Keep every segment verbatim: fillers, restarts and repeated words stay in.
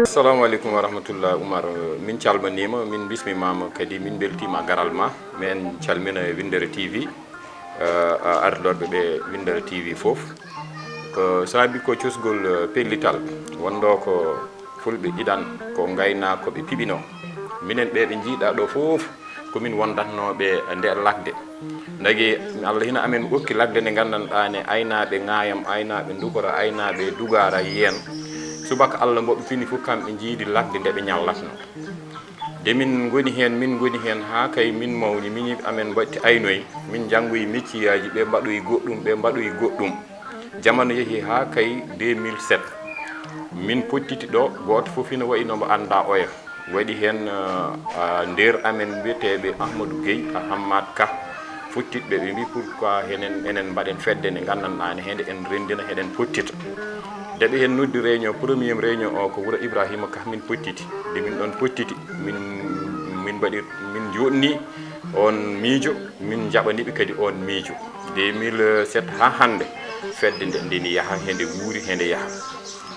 Assalamu aleykum wa rahmatullah, Oumar. Min calmaniima, min mbismimaama kadi, min mbeltiima garal ma. Min calmina Winndere T V, eh, ardorɓe ɓe Winndere T V fof. Ko saabi ko cosgol, eh, pellital, wonɗo ko fulɓe idan ko ngaynaako ɓe piɓino. Minen ɓe ɓe njiiɗa ɗo fof, ko min wondatnooɓe nder lakde. Ndagi Allah hina amen okki lakde nde nganndanɗaa ne aynaaɓe Ŋaayam, aynaaɓe Ndukora, aynaaɓe Dugaara, yeen. Subaka Allah mboɓe fini fof kamɓe njiidi lakde nde ɓe ñallatno. Nde min ngoni heen, min ngoni heen haa kay min mawni, miñiiɓe amen mbaɗti aynoyi, min njanngoyi mecciyaaji, ɓe mbaɗoyi goɗɗum, ɓe mbaɗoyi goɗɗum. Jamanu yehi haa kay deux mille sept. Min pottiti ɗo, gooto fof hino wayi no mbo anndaa oya. Waɗi heen, ah, ah, nder amen wiyeteeɓe Ahmadou Gueye, ah, Hammad Ka, fottitɓe, ɓe mbi, "Pourquoi henen, enen mbaɗen fedde nde nganndanɗaa ne, hende en renndina, heɗen pottita." Nde ɓe heen noddi réunion, premier réunion o ko wuro Ibrahima Ka min pottiti. Nde min ɗon pottiti, min, min mbaɗi, min njoɗni on miijo, min njaɓani ɓe kadi on miijo. Deux mille sept haa hannde, fedde nde, nde ni yaha, hende wuuri, hende yaha.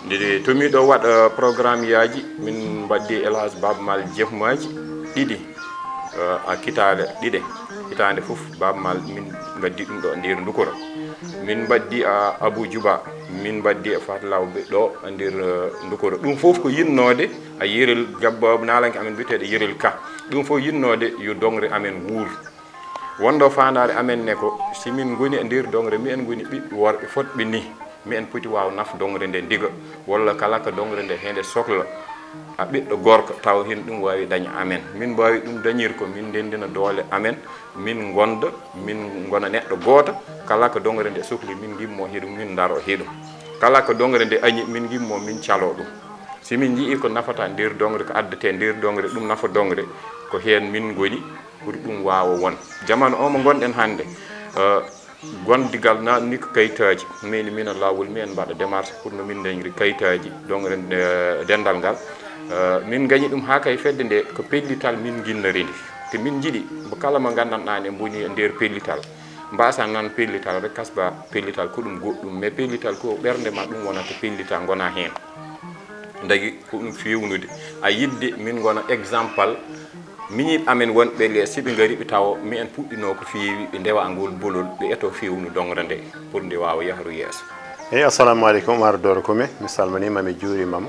Nde tomi ɗo waɗa programme yaaji, min mbaddi El Hadj Baaba Maal jehmaaji ɗiɗi, eh, a kitaale ɗiɗe. Hitaande fof, Baaba Maal min ngaddi ɗum ɗo nder Ndukoro. Min mbaddi a Abou Djouba, min mbaddi a Fatou Lawbe ɗo nder, eh, Ndukoro. Ɗum fof ko yinnoode a Yerel Gabbabu naalanke amen biyeteeɗo Yerel Ka. Ɗum fof yinnoode yo dongre amen wuur. Wonɗo faandaare amen ne ko, si min ngoni e nder dongre, mi en ngoni ɓiɓɓe worɓe fotɓe ni, mi en poti waaw naf dongre nde ndiga, walla kala ko dongre nde hende sokla, a ɓiɗɗo gorko, taw heen ɗum waawi daña amen. Min mbaawi ɗum dañir ko min ndenndina doole amen, min ngonda, min ngona neɗɗo gooto, kala ko dongre nde sokli, min ngimmo he ɗum, min ndaro he ɗum. Kala ko dongre nde añi, min ngimmo, min calo ɗum. Si min njii ko nafata nder dongre, ko addete nder dongre, ɗum nafa dongre, ko heen min ngoni. Pour ɗum waawa won. Jamanu o mo ngonɗen hannde, eh, gondigal na ni ko kayitaaji. Min, min e laawol, mi en mbaɗa démarche pour no min dañri kayitaaji, donc, eh, denndal ngal. Eh, min ngañi ɗum haa kay fedde nde ko pellital min nginnori nde. Te min njiɗi mbo kala mo nganndanɗaa ne mboni e nder pellital. Mbasa nan pellital rek, kasba pellital ko ɗum goɗɗum, mais pellital ko ɓernde ma ɗum wonata pellita, ngona heen. Ndagi ko ɗum fewnude. A yidde min ngona exemple, miñiiɓe amen wonɓe le, si ɓe ngari ɓe tawa mi en puɗɗino ko feewi, ɓe ndewa ngol bolol, ɓe eto fewnu dongre nde, pour nde waawa yahru yeeso. Eyi, assalamu aleykum, Oumar Doro Kome, mi salminiima, mi juuriima ma.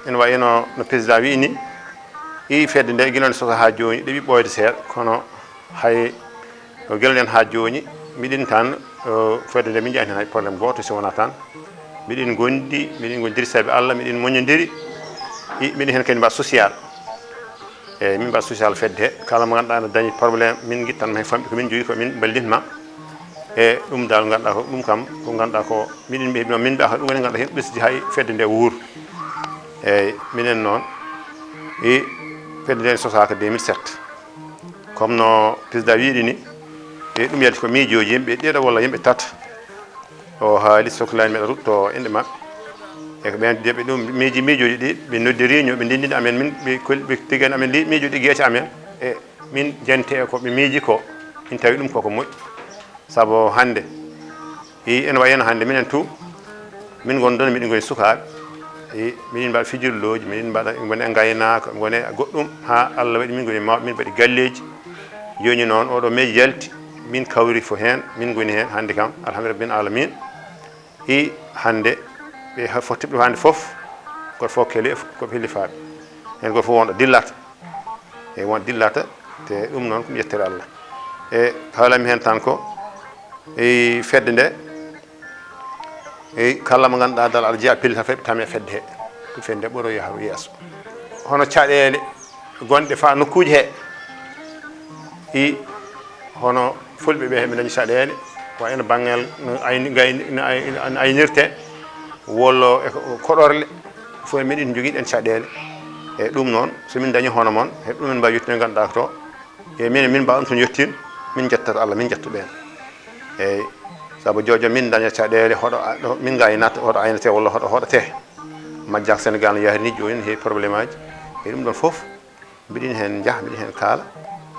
Ene wayi no, no président wiyi ni, i fedde nde gila nde sosa haa jooni, ɗeɓi ɓooyde seeɗa, kono hay no gila nden haa jooni, miɗin tan, o, fedde nde min njaani tan hay problème gooto si wonaa tan miɗin ngondi, miɗin ngondiri sabi Allah, miɗin moñondiri, i, miɗin heen kadi mbaɗa social. Eyi, min mbaɗa social fedde he, kala mo ngannduɗaa no dañi problème, min ngittan ma heen famɗi ko min jogii ko min mballitma. E ɗum dal ngannduɗaa ko, ɗum kam ko ngannduɗaa ko miɗin mbiya, min mbiya ko ɗum woni ngannduɗaa heen ɓesdi hay fedde nde wuur. Eyi, minen noon, e fedde nde sosaaka deux mille sept. Comme no président wiyiɗi ni, e ɗum yalti ko miijooji yimɓe ɗiɗo walla yimɓe tata. O haali soklaani meɗa rutto inɗe maɓɓe. E ko ɓen deɓe ɗum miiji miijooji ɗi, ɓe noddi réunion, ɓe ndendini amen, min, ɓe kol-, ɓe tigani amen li-, miijooji geece amen. E min jante e ko ɓe miiji ko, min tawi ɗum koko moƴƴi. Sabu hannde, i, ene wayi no hannde minen tu, min ngonɗon, miɗen ngoni sukaaɓe. I, miɗen mbaɗa fijirlooji, miɗen mbaɗa, ngoni e ngaynaaka, ngoni e goɗɗum, haa Allah waɗi min ngoni mawɓe, min mbaɗi galleeji. Jooni noon, oɗo meeji yalti, min kawri fof heen, min ngoni heen hannde kam, alhamdulillahi rabbil aalamiin. I, hannde, ɓe ha-, fof tiɓɗo hannde fof, goto fof kele, ko fellifaaɓe. Heen goto fof wonɗo dillata. E won dillata, te ɗum noon ko mi yettere Allah. E haalami heen tan ko, e fedde nde, e kala mo ngannduɗaa dal aɗa jeyaa pellital, fedde tame fedde he. Ko fedde ɓuro yahru yeeso. Hono caɗeele gonɗe fa nokkuuji he, i hono fulɓe ɓe heɓe dañi caɗeele, wa ene banngal no ayni-, gayni-, no ay-, no aynirte, walla e ko-, koɗorle, fof e meɗen njogii ɗen caɗeele. E ɗum noon, so min dañi hono mon, heɓ ɗum en mbaawi yettude ngannduɗaa ko to, e min, min mbaawa ɗum toon yettin, min njettata Allah, min njettu ɓeen. Eeyi, sabu jojo min daña caɗeele, hoɗo a-, ɗo min ngaynata, hoɗo aynate walla hoɗo hoɗate. Majjak Senegal no yahri ni, jooni ne heewi probléme aji. E ɗum ɗon fof, mbiɗen heen njaha, mbiɗen heen kaala.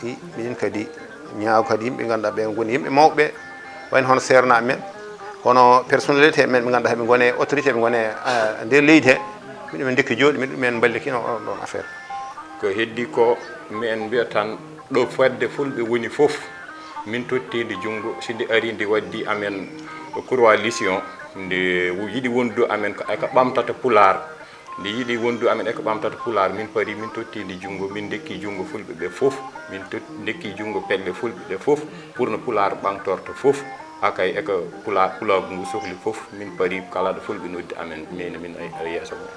I, mbiɗen kadi ñaago kadi yimɓe ngannduɗaa ɓe ngoni yimɓe mawɓe, wayno hono seernaaɓe men, Kono personnalité men ɓe ngannduɗaa ɓe ngone autorité ɓe ngone eh, nder leydi he, miɗo men ndekki jooɗi miɗo men mballiki no on ɗon affaire. Ko heddi ko mi en mbiya tan ɗo fedde fulɓe woni fof, min tottidi junngo si ndi ari ndi waddi amen coalition, nde yiɗi wondu amen ko eko ɓamtata pulaar. Nde yiɗi wondu amen eko ɓamtata pulaar, min pari min tottidi junngo, min ndekki junngo fulɓe ɓe fof, min tot- ndekki junngo pelle fulɓe ɓe fof, pour no pulaar ɓamtorto fof. Hakay eko pulaar pulaagu ngu sohli fof, min pari kala ɗo fulɓe noddi amen, min min ay ay yeeso mum.